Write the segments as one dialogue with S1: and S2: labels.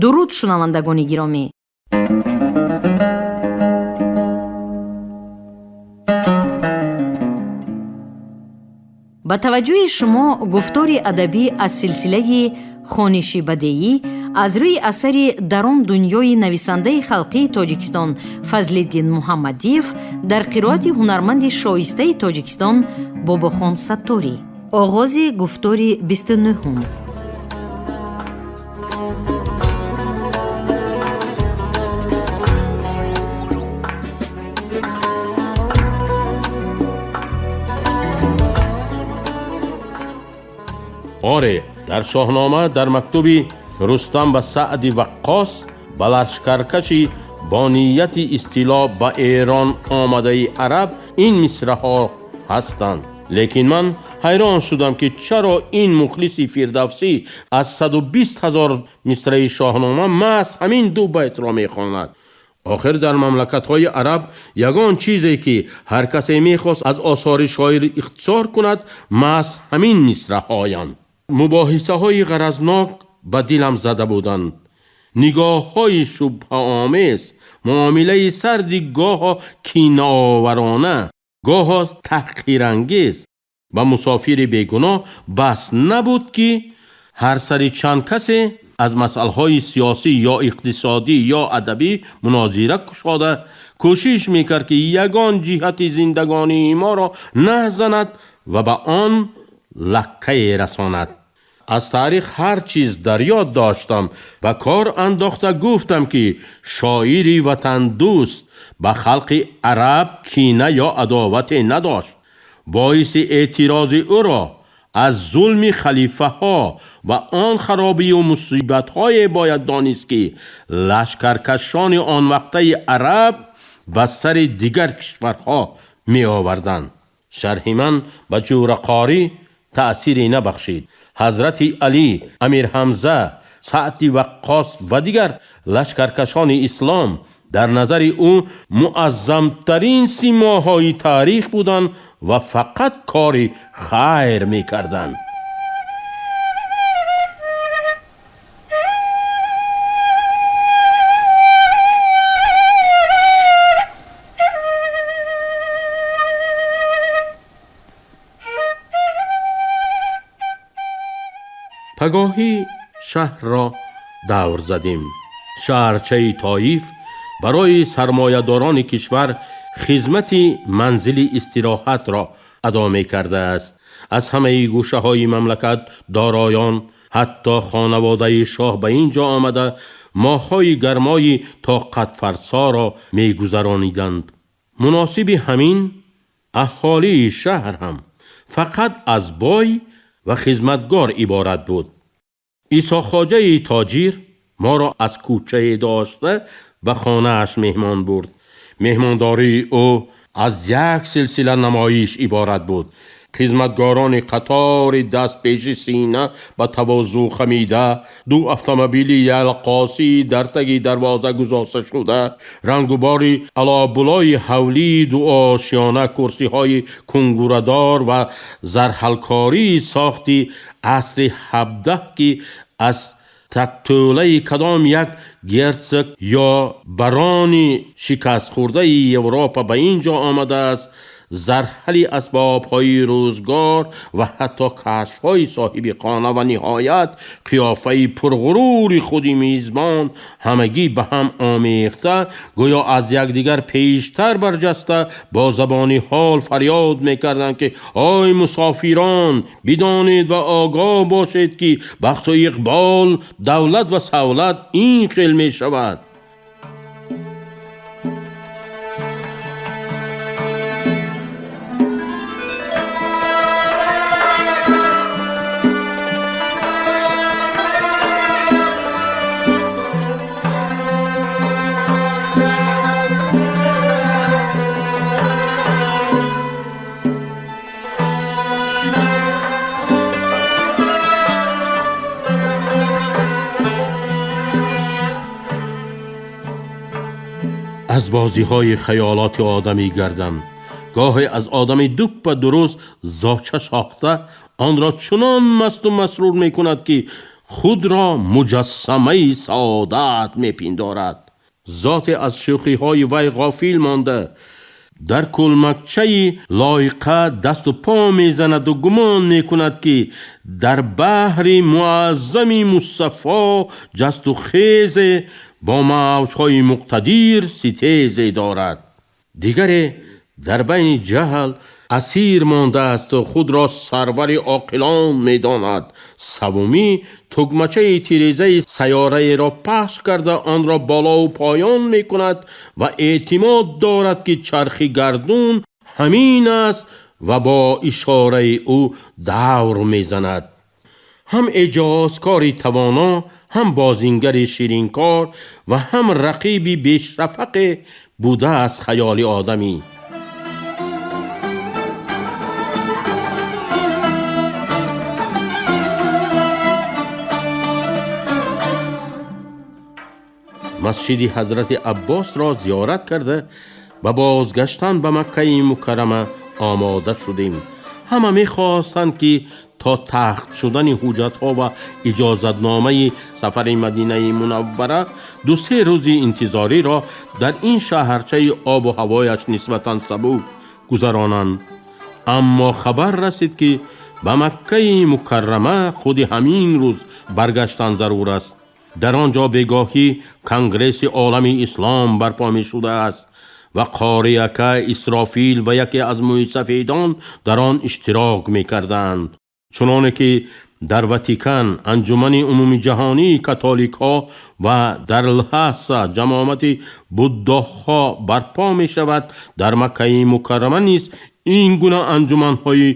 S1: Дуруд, шунавандагони гиромӣ. Ба таваҷҷӯҳи шумо гуфтори адабӣ аз силсилаи хониши бадеӣ аз рӯи асари «Дар он дунёи» нависандаи халқии Тоҷикистон Фазлиддин Муҳаммадиев дар қироати ҳунарманди шоистаи Тоҷикистон Бобохон Сатторӣ. Оғози гуфтори 29-ум.
S2: Оре, дар Шоҳнома дар мактуби Рустам ба Саъди Ваққос ба лашкаркашӣ бо нияти истило ба Эрон омадаи араб ин мисраҳо ҳастанд. Лекин ман ҳайрон шудам, ки чаро ин мухлиси Фирдавсӣ аз 120 000 мисраи Шоҳнома маҳз ҳамин ду байтро мехонад. Охир дар мамлакатҳои араб ягон чизе, ки ҳар касе мехост аз осори шоир ихтисор кунад, маҳз ҳамин мисраҳоянд. Мубоҳисаҳои ғаразнок ба дилам зада буданд. Нигоҳҳои шубҳаомез, муомилаи сарди гоҳо кинаоварона, гоҳо таҳқирангез ба мусофири бегуноҳ бас набуд, ки ҳар сари чанд касе аз масъалаҳои сиёсӣ ё иқтисодӣ ё адабӣ мунозира кушода кӯшиш мекард, ки ягон ҷиҳати зиндагонии моро наҳзанад ва ба он лаккае расонад. Аз таърих ҳар чиз дар ёд доштам, ба кор андохта гуфтам, ки шоири ватандӯст ба халқи араб кина ё адовате надошт. Боиси эътирози ӯро аз зулми халифаҳо ва он харобию мусибатҳое бояд донист, ки лашкаркашони он вақтаи араб ба сари дигар кишварҳо меоварданд. Шарҳи ман ба Ҷӯрақорӣ таъсире набахшид. Ҳазрати Алӣ, Амир Ҳамза, Саъди Ваққос ва дигар лашкаркашони ислом дар назари ӯ муаззамтарин симоҳои таърих буданд ва фақат кори хайр мекарданд. Пагоҳӣ шаҳрро давр задем. Шаҳрчаи Тоиф барои сармоядорони кишвар хизмати манзили истироҳатро адо мекардааст. Аз ҳамаи гӯшаҳои мамлакат дороён, ҳатто хонаводаи шоҳ ба ин ҷо омада моҳҳои гармои тоқатфарсоро мегузарониданд. Муносиби ҳамин аҳолии шаҳр ҳам фақат аз бой ва хизматгор иборат буд. Исохоҷаи тоҷир моро аз кӯчае дошта ба хонааш меҳмон бурд. Меҳмондории ӯ аз як силсила намоиш иборат буд. Хизматгорони қатори даст пеши сина ба тавозӯъ хамида, ду автомобили ялқосӣ дар таги дарвоза гузошта шуда, рангубори алобулои ҳавлии дуошиёна, курсиҳои кунгурадор ва зарҳалкории сохти асри 17, ки аз тактӯлаи кадом як герцог ё барони шикастхӯрдаи Европа ба ин ҷо омадааст, зарҳали асбобҳои рӯзгор ва ҳатто кашфҳои соҳиби хона ва ниҳоят қиёфаи пурғурури худи мизбон ҳамагӣ ба ҳам омехта, гӯё аз якдигар пештар барҷаста бо забони ҳол фарёд мекарданд, ки ой мусофирон, бидонед ва огоҳ бошед, ки бахту иқбол, давлат ва савлат ин хел мешавад. Аз бозиҳои хаёлоти одамӣ гардам. Гоҳе аз одами дуппа дуруст зоча сохта онро чунон масту масрур мекунад, ки Худро муҷассамаи саодат мепиндорад. Зоте аз шӯхиҳои вай ғофил монда, дар кӯлмакчаи лоиқа дасту по мезанаду гумон мекунад, ки дар баҳри муаззами мусаффо ҷасту хезе бо мавҷҳои муқтадир ситезе дорад. Дигаре дар байни ҷаҳл асир мондаасту худро сарвари оқилон медонад. Севумӣ тугмачаи тирезаи сайёраеро пахш карда, онро болову поён мекунад ва эътимод дорад, ки чархи гардун ҳамин аст ва бо ишораи ӯ давр мезанад. Ҳам эъҷозкори тавоно, ҳам бозингари ширинкор ва ҳам рақиби бешафақе будааст хаёли одамӣ. Масҷиди ҳазрати Аббосро зиёрат карда, ба бозгаштан ба Маккаи Мукаррама омода шудем. Ҳама мехостанд, ки то тахт шудани ҳуҷҷатҳо ва иҷозатномаи сафари Мадинаи Мунаввара 2-3 рӯзи интизориро дар ин шаҳрчаи обу ҳавояш нисбатан сабук гузаронанд. Аммо хабар расид, ки ба Маккаи Мукаррама худи ҳамин рӯз баргаштан зарур аст. Дар он ҷо бегоҳӣ конгресси олами ислом барпо мешудааст ва Қорияка, Исрофил ва яке аз мӯйсафедон дар он иштирок мекарданд. Чуноне ки дар Ватикан анҷумани умумиҷаҳонии католикҳо ва дар Лҳаса ҷамоати буддоҳҳо барпо мешавад, дар Маккаи Мукаррама низ ин гуна анҷуманҳои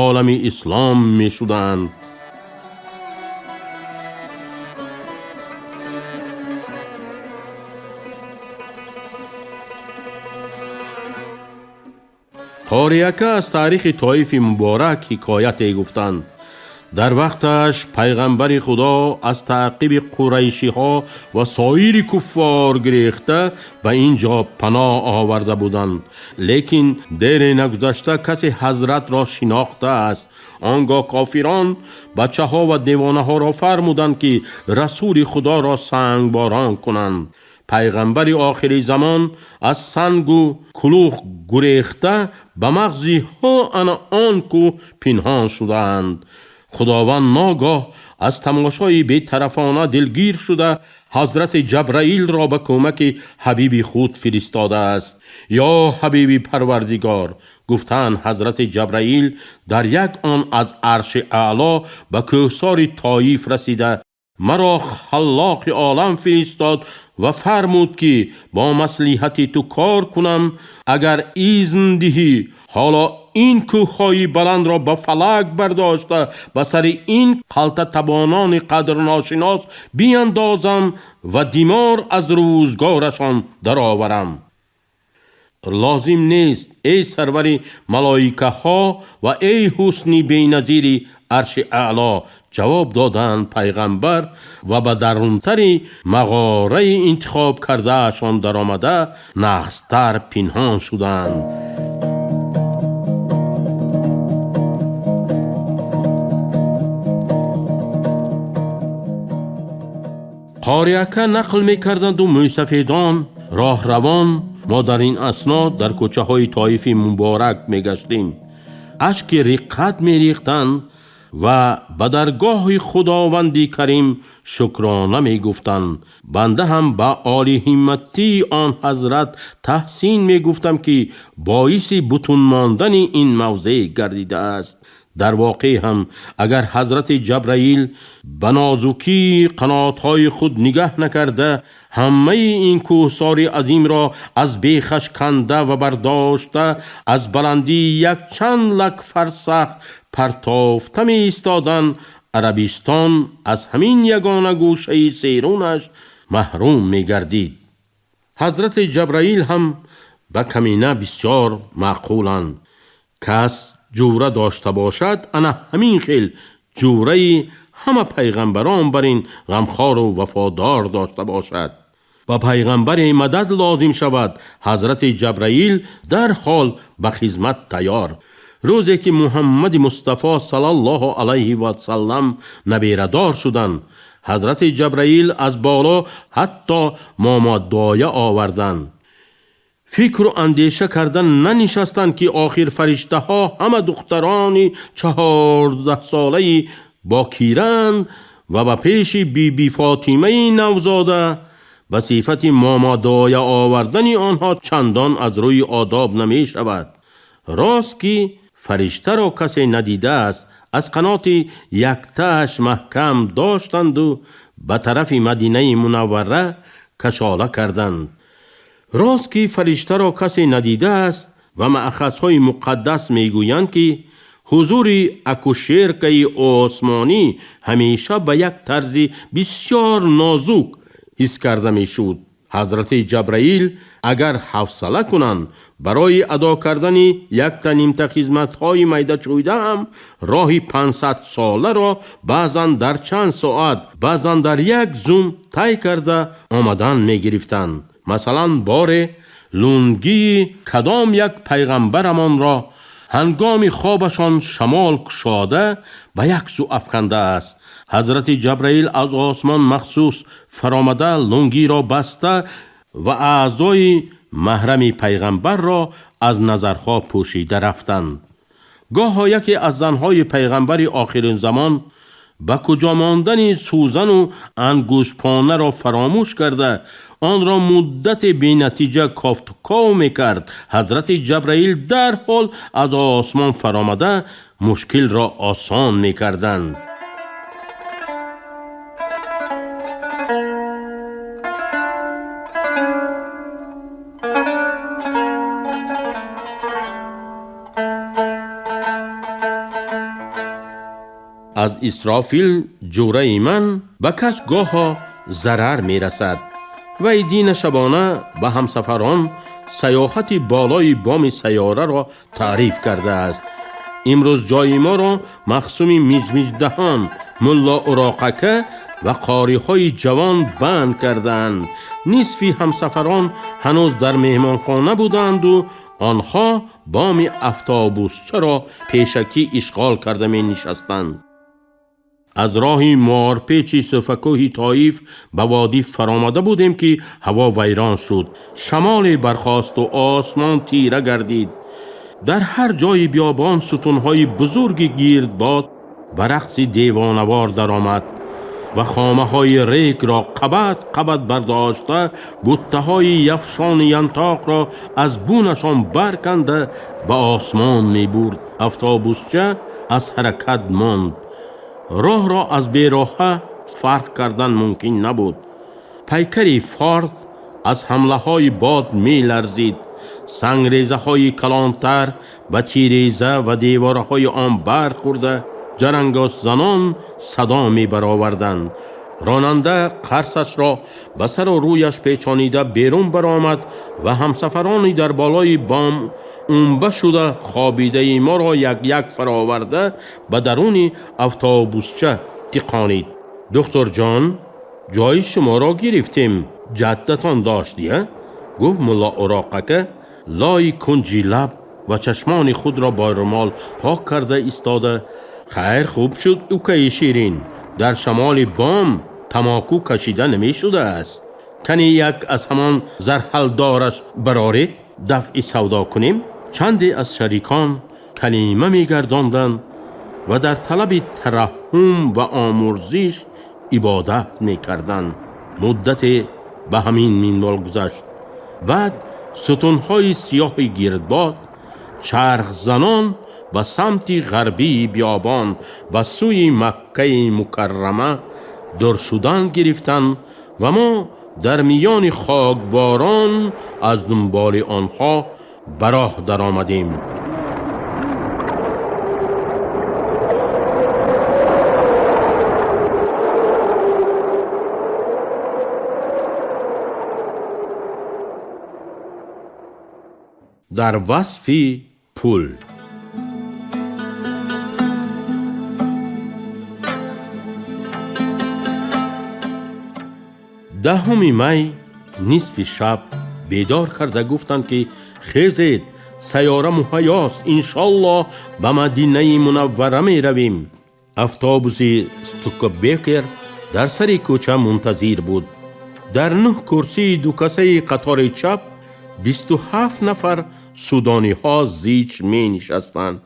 S2: олами ислом мешуданд. Қорияка аз таърихи Тоифи муборак ҳикояте гуфтанд. Дар вақташ пайғамбари Худо аз таъқиби қурайшиҳо ва соири куффор гирехта ба ин ҷо паноҳ оварда буданд. Лекин дере нагузашта касе ҳазратро шинохтааст. Он гоҳ кофирон бачаҳо ва девонаҳоро фармуданд, ки расули Худоро сангборон кунанд. Пайғамбари охири замон аз сангу кулух гурехта ба мағзи ҳо ана он кӯ пинҳон шудаанд. Худованд ногоҳ аз тамошои бетарафона дилгир шуда, ҳазрати Ҷабраилро ба кӯмаки ҳабиби худ фиристодааст. Ё ҳабиби Парвардигор, гуфтанд ҳазрати Ҷабраил дар як он аз арши аъло ба кӯҳсори Тоиф расида, маро Халлоқи олам фиристод ва фармуд, ки бо маслиҳати ту кор кунам, агар изн диҳӣ. Ҳоло ин кӯҳҳои баландро ба фалак бардошта, ба сари ин қалтатабонони қадрношинос биандозам ва димор аз рӯзгорашон дароварам. Лозим нест, эй сарвари малоикаҳо ва эй ҳусни беназири арши аъло, ҷавоб доданд пайғамбар ва ба дарунтари мағораи интихоб кардаашон даромада нағзтар пинҳон шуданд. Қорияка нақл мекарданду мӯйсафедон роҳравон. Мо дар ин асно дар кӯчаҳои Тоифи муборак мегаштем. Ашки риққат мерехтанд ва ба даргоҳи Худованди Карим шукрона мегуфтанд. Банда ҳам ба олиҳимматии он ҳазрат таҳсин мегуфтам, ки боиси бутун мондани ин мавзеъ гардидааст. Дар воқеъ ҳам агар ҳазрати Ҷабраил ба нозукии қанотҳои худ нигаҳ накарда, ҳамаи ин кӯҳсори азимро аз бехаш канда ва бардошта, аз баландии якчанд лак фарсах партофта меистоданд, Арабистон аз ҳамин ягона гӯшаи серунаш маҳрум мегардид. Ҳазрати Ҷабраил ҳам ба камина бисёр маъқуланд. Кас ҷура дошта бошад, ана ҳамин хел ҷураи ҳама пайғамбарон бар ин ғамхору вафодор дошта бошад. Ба пайғамбаре мадад лозим шавад, ҳазрати Ҷабраил дарҳол ба хизмат тайёр. Рӯзе ки Муҳаммади Мустафо саллаллоҳу алайҳи васаллам наберадор шуданд, Ҳазрати Ҷабраил аз боло ҳатто момодоя оварданд. Фикру андеша карда нанишастанд, ки охир фариштаҳо ҳама духтарони 14-солаи бокиранд ва ба пеши Биби Фотимаи навзода ба сифати момодоя овардани онҳо чандон аз рӯи одоб намешавад. Рост ки фариштаро касе надидааст, аз қаноти яктааш маҳкам доштанду ба тарафи Мадинаи Мунаввара кашола карданд. Рост ки фариштаро касе надидааст ва маъхазҳои муқаддас мегӯянд, ки ҳузури акушеркаи осмонӣ ҳамеша ба як тарзи бисёр нозук ҳис карда мешуд. Ҳазрати Ҷабраил агар ҳавсала кунанд, барои адо кардани якта нимта хизматҳои майдачӯйда ҳам роҳи 500-соларо баъзан дар чанд соат, баъзан дар як зум тай карда омадан мегирифтанд. Масалан, боре лунгии кадом як пайғамбарамонро ҳангоми хобашон шамол кушода ба як сӯ афкандааст. Ҳазрати Ҷабраил аз осмон махсус фаромада лунгиро баста ва аъзои маҳрами пайғамбарро аз назарҳо пӯшида рафтанд. Гоҳо яке аз занҳои пайғамбари охиринзамон ба куҷо мондани сӯзану ангуштпонаро фаромӯш карда онро муддате бенатиҷа кофтуков мекард. Ҳазрати Ҷабраил дарҳол аз осмон фаромада мушкилро осон мекарданд. Аз Исрофил ҷураи ман ба кас гоҳо зарар мерасад. Вай дина шабона ба ҳамсафарон саёҳати болои боми сайёраро таъриф кардааст. Имрӯз ҷои моро махсуми миҷмиҷдаҳон, мулло Уроқака ва қориҳои ҷавон банд кардаанд. Нисфи ҳамсафарон ҳанӯз дар меҳмонхона буданду онҳо боми автобусчаро пешакӣ ишғол карда менишастанд. Аз роҳи морпечи суфакӯҳи Тоиф ба водӣ фаромада будем, ки ҳаво вайрон шуд. Шамоле бархосту осмон тира гардид. Дар ҳар ҷои биёбон сутунҳои бузурги гирдбод ба рақси девонавор даромад ва хомаҳои регро қабат қабат бардошта, буттаҳои яфшони янтоқро аз бунашон барканда ба осмон мебурд. Автобусча аз ҳаракат монд. Роҳро аз бероҳа фарқ кардан мумкин набуд. Пайкари форд аз ҳамлаҳои бод меларзид. Сангрезаҳои калонтар ба тиреза ва деворҳои он бархӯрда ҷарангоззанон садо мебароварданд. Ронанда қарсашро ба сару рӯяш печонида берун баромад ва ҳамсафарони дар болои бом умба шуда хобидаи моро як-як фароварда ба даруни автобусча тиқонид. Духтурҷон, ҷои шуморо гирифтем, ҷаддатон дошт, я? Гуфт мулло Уроқака, лои кунҷи лаб ва чашмони худро бо румол пок карда истода. Хайр, хуб шуд, укаи ширин. Дар шамоли бом тамоку кашида намешудааст. Кани як аз ҳамон зарҳалдораш бароред, дафъи савдо кунем. Чанде аз шарикон калима мегардонданд ва дар талаби тараҳҳум ва омурзиш ибодат мекарданд. Муддате ба ҳамин минвол гузашт. Баъд сутунҳои сиёҳи гирдбод чархзанон ба самти ғарбии биёбон ба сӯи Маккаи Мукаррама дур шудан гирифтанд ва мо дар миёни хокборон аз дунболи онҳо ба роҳ даромадем. Дар васфи пул. 10 май нисфи шаб бедор карда гуфтанд, ки хезед, сайёра муҳайёст, иншоллоҳ ба Мадинаи Мунаввара меравем. Автобуси Стукобекер Дар сари кӯча мунтазир буд. Дар 9 курсии дукасаи қатори чап 27 нафар судониҳо зич менишастанд.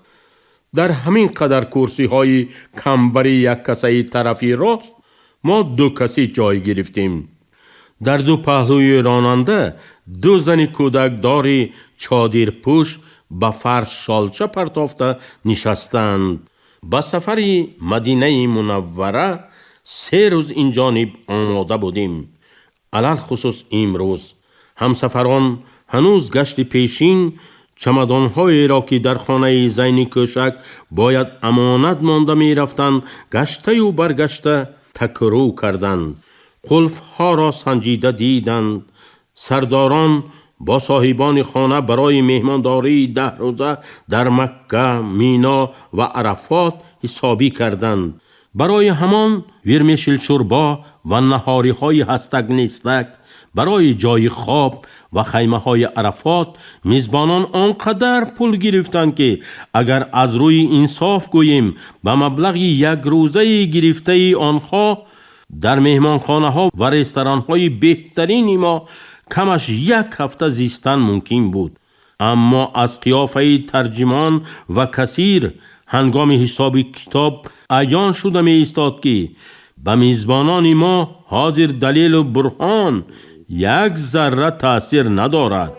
S2: Дар ҳамин қадар курсиҳои камбари яккасаи тарафи рост мо ду касӣ ҷой гирифтем. Дар ду паҳлӯи ронанда ду зани кӯдакдори чодирпӯш ба фарш шолча партофта нишастанд. Ба сафари Мадинаи Мунаввара 3 рӯз инҷониб омода будем. Алалхусус имрӯз ҳамсафарон ҳанӯз гашти пешин чамадонҳоеро, ки дар хонаи Зайни Кӯшак бояд амонат монда мерафтанд, гаштаю баргашта такрӯ карданд. Қулфҳоро санҷида диданд. Сардорон бо соҳибони хона барои меҳмондории 10 рӯза дар Макка, Мино ва Арафот ҳисобӣ карданд. Барои ҳамон вирмешилшӯрбо ва наҳориҳои ҳастак-нестак, барои ҷои хоб ва хаймаҳои Арафот мизбонон он қадар пул гирифтанд, ки агар аз рӯи инсоф гӯем, ба маблағи якрӯзаи гирифтаи онҳо дар меҳмонхонаҳо ва ресторанҳои беҳтарини мо камаш як ҳафта зистан мумкин буд. Аммо аз қиёфаи тарҷимон ва касир ҳангоми ҳисоби китоб аён шуда меистод, ки ба мизбонони мо ҳозир далелу бурҳон як зарра таъсир надорад.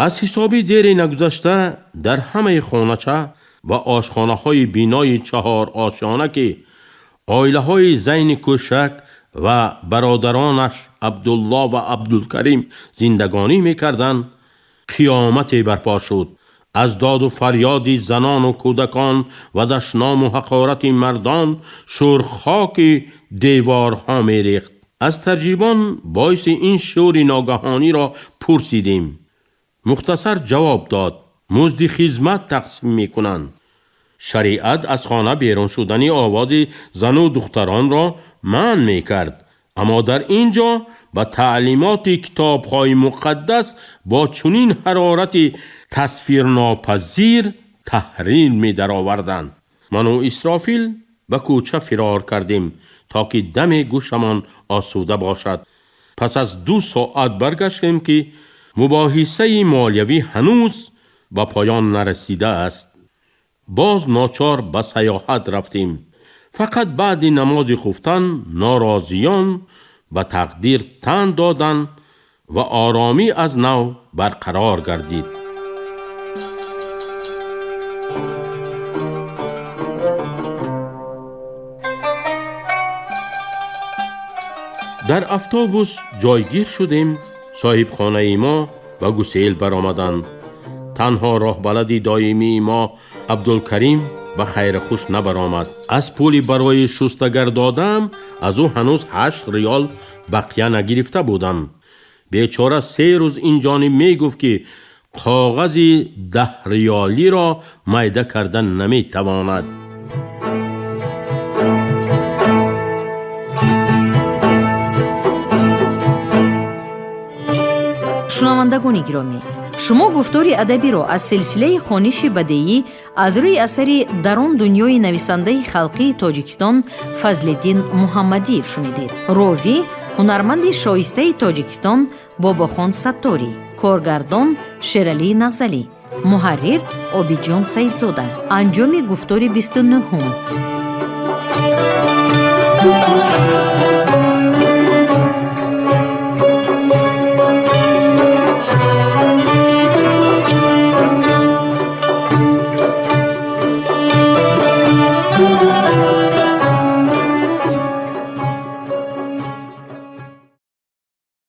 S2: Аз ҳисоби дере нагузашта дар ҳамаи хонача ва ошхонаҳои бинои 4 ошёна, ки оилаҳои Зайни Кӯшак ва бародаронаш Абдулло ва Абдулкарим зиндагонӣ мекарданд, қиёмате барпо шуд. Аз доду фарёди занону кӯдакон ва дашному ҳақорати мардон шӯрхоки деворҳо мерехт. Аз тарҷибон боиси ин шӯри ногаҳониро пурсидем. Мухтасар ҷавоб дод: музди хизмат тақсим мекунанд. Шариат аз хона берун шудани овози зану духтаронро манъ мекард, аммо дар ин ҷо ба таълимоти китобҳои муқаддас бо чунин ҳарорати тасвирнопазир таҳрир медароварданд. Ману Исрофил ба кӯча фирор кардем, то ки даме гӯшамон осуда бошад. Пас аз 2 соат баргаштем, ки мубоҳисаи молиявӣ ҳанӯз ба поён нарасидааст. Боз ночор ба саёҳат рафтем. Фақат баъди намози хуфтан норозиён ба тақдир тан доданд ва оромӣ аз нав барқарор гардид. Дар автобус ҷойгир шудем. Соҳибхонаи мо ба гусел баромаданд. Танҳо роҳбалади доимии мо Абдулкарим ба хайру хуш набаромад. Аз пули барои шустагар додам, аз ӯ ҳанӯз 8 риёл бақия нагирифта будам. Бечора 3 рӯз ин ҷониб мегуфт, ки коғази 10 риёлиро майда карда наметавонад.
S1: Шунавандагони гиромӣ, шумо гуфтори адабиро аз силсилаи хониши бадеӣ аз рӯи асари «Дар он дунёи нависандаи халқии Тоҷикистон» Фазлиддин Муҳаммадиев шунидед. Ровӣ ҳунарманди шоистаи Тоҷикистон Бобохон Сатторӣ, коргардон Шералӣ Нағзалӣ, муҳаррир Обиҷон Саидзода. Анҷоми гуфтори 29-ум.